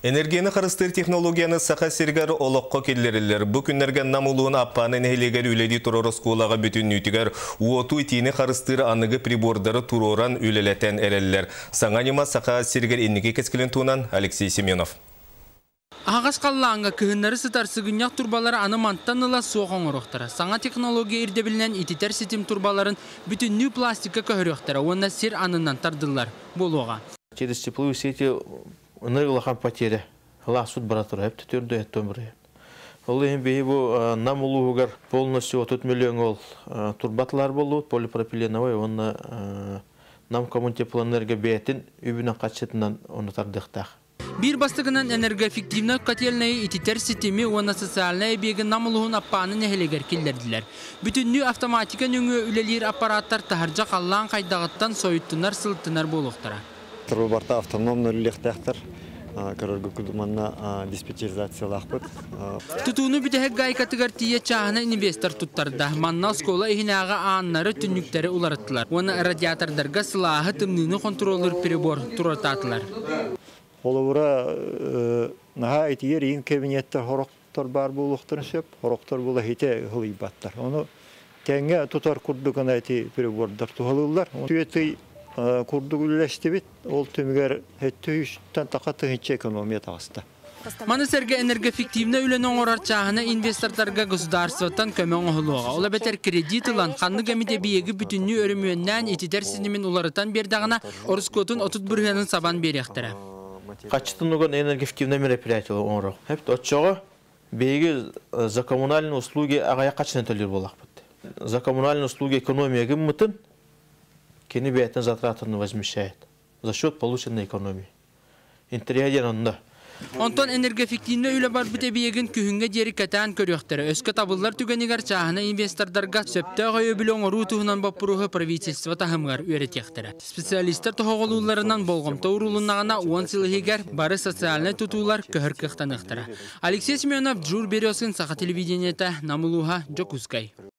Энергияны харыстыыр технологияны Саха сиригэр олоххо киллэриллэр. Бу күннэргэ Нам улууһун Аппааны нэһилиэгэр үлэлии турар оскуолаҕа бүтүннүүтүгэр уоту итиини харыстыыр аныгы прибордары туруоран үлэлэтэн эрэллэр. Саҥа ньыма Саха сиригэр инники кэскилин туһунан Алексей Семенов. Аһаҕас халлааҥҥа кыһыннары сытар сыгынньах турбалары аны мантан ыла суох оҥоруохтара. Саҥа технология ирдэбилинэн ититэр ситим турбаларын бүтүннүү пластикка көһөрүөхтэрэ уонна сир аннынан тардыллар буолуоҕа. Через тепловые сети ынырык улахан потеря. Сылаас бара турар, төрдө эттон бырайан. Ол иһин биһи бу Нам улууһугар полностью 30 миллион ол турбатылар болуут, полипропиленовый уонна Нам коммунтеплоэнерго бэйэтин үбүнэн хаччытынан ону тардыахтаах. Биир бастакынан энергоэффективнай котельнайы ититэр ситими уонна социальнай эбийиэги Нам улууһун Аппааны нэһилиэгэр киллэрдилэр. Бүтүннүү автоматика нөҥүө үлэлиир аппараттар таһырдьа халлаан хайдаҕыттан сойуттунар, сылыттынар буолуохтара. Турбаларта автономно үлэлиэхтээхтэр. Көрөргө курдук манна диспетчеризациялаахпыт. Тутууну бүтэһик гайкатыгар тиийэ чааһынай инвестор туттарда. Манна оскуола иһинээҕи ааннары, түннүктэри уларыттылар. Уонна радиатордарга сылааһы, тымныыны хонтуруоллуур прибор туруортаатылар. Холобура, наһаа итийэр иин кабинеттар хорохтор баар буолуохтарын сөп, хорохтор була хите ылыйбаттар. Ону тэҥҥэ тутар курдук гына ити прибордар туһалыыллар. Түөтүй курдук үлэлэстибит, ол түмүгэр өттө тақа тыһынча экономия таҕыста. Маны сэргэ энергоэффективнай үлэни оҥорор чааһынай инвестордарга государствоттан көмө оҥоһулуоҕа. Ол эбэтэр кредит ылан, ханнык эмит эбийиэги бүтүннүү өрөмүөннээн ититэр ситимин уларытан биэрдэҕинэ, ороскуотун 30 бырыһыанын сабан биэриэхтэрэ. Хаччытын уган энергоэффективное мероприятие оҥорор. Хэп оччоҕо биһиги за коммунальные услуги аҕыйах хаччынан төлүүр буоллахпыт. За коммунальные услуги экономия гыммытын кини бэйэтин затратаны возмещает за счет полученной экономии. Интэриэһэ диэн онно. Онтон энергоэффективнай үлэ барбыт эбийиэгин күһүҥҥэ диэри кэтээн көрүөхтэрэ. Өскө табыллар түгэнигэр чааһынай инвестордарга сөптөөх өйөбүлү оҥоруу туһунан боппуруоһу правительство таһымыгар үөрэтиэхтэрэ. Специалистар тоһоҕолуулларынан болҕомто уурулуннаҕына 10 сыл иһигэр бары социальнай тутуулар көһөр кыахтаныахтара. Алексей Семенов, Джур Березкин, Саха телевидениета, Нам улууһа, Дьокуускай.